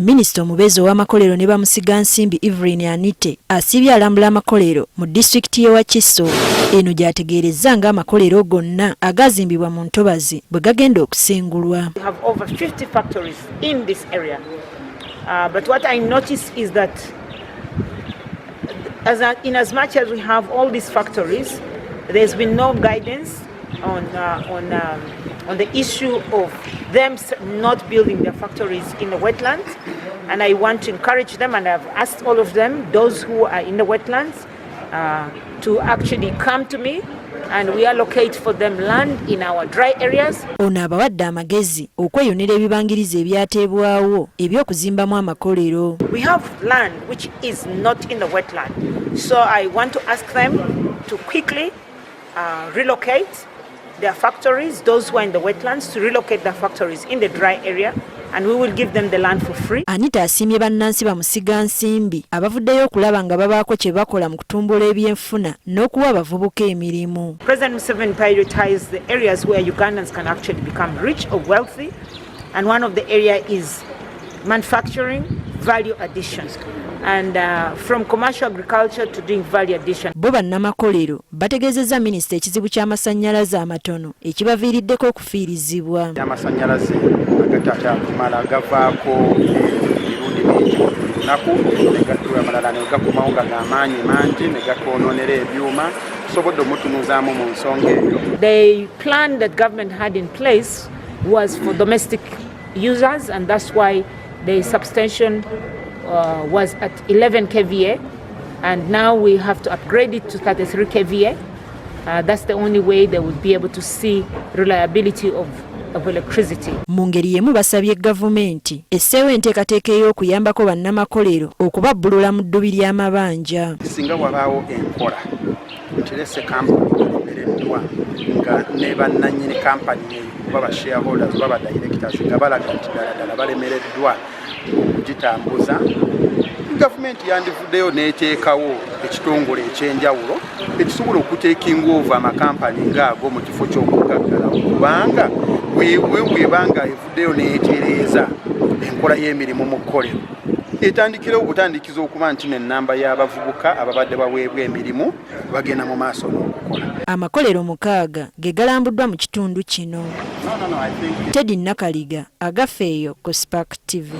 Minisita omubeezi ow'amakolero ne bamusigansimbi Evelyn Anite asiibye alambula amakolero mu disitulikiti y'e Wakiso eno gy'ategeerezza ng'amakolero gonna agaazimbibwa mu ntobazi bwe gagenda okusengulwa. We have over 50 factories in this area. But what I notice is that in as much as we have all these factories, there's been no guidance on the issue of them not building their factories in the wetlands. And I want to encourage them, and I've asked all of them, those who are in the wetlands, to actually come to me and we allocate for them land in our dry areas. Ono abawadde amagezi okweyonera ebibangirizi ebyateebwawo eby'okuzimbamu amakolero. We have land which is not in the wetland. So I want to ask them to quickly relocate their factories, those who are in the wetlands, to relocate their factories in the dry area, and we will give them the land for free. Anita asiimye bannansi bamusigansimbi abavuddeyo okulaba nga babaako kye bakola mu kutumbula ebyenfuna n'okuwa abavubuka emirimu. President Museveni prioritized the areas where Ugandans can actually become rich or wealthy, and one of the area is manufacturing, value addition, and from commercial agriculture to doing value addition. Bo bannamakolero bategeezezza minisita ekizibu ky'amasannyalaze amatono ekibaviiriddeko okufiirizibwa. Amasannyalaze agatakyakumala gavaako emirundi mingi buli lunaku, ne amalala ne gakomawo nga g'amaanyi mangi ne gatwonoonera ebyuma. Tusobodde omutunuzaamu mu nsonga eyo. The plan that government had in place was for domestic users, and that's why the substation was at 11 kVA, and now we have to upgrade it to 33 kVA. That's the only way they would be able to see reliability of electricity. Mu ngeri y'emu basabye gavumenti esseewo enteekateeka ey'okuyambako bannamakolero okubabbulula mu ddubi ly'amabanja. Singa wabaawo enkola nti lese kampuni eremereddwa nga ne bannannyini kampani eyo oba ba shareholders oba ba directors nga balaga nti ddala ddala balemereddwa okugitambuza, gavumenti yandivuddeyo n'eteekawo ekitongole ekyenjawulo ekisobola okutekinga over amakampani ngaago mu kifo ky'okugaggalawo, kubanga bwebanga evuddeyo n'etereeza enkola y'emirimu mu kkolero, etandikirewo okutandikiza okuba nti n'ennamba y'abavubuka ababadde baweebwa emirimu bagenda mu maaso n'okukola. Amakolero 6 ge galambuddwa mu kitundu kino. No, I think Teddy Nakaliga, Agafeeyo ku Spark TV.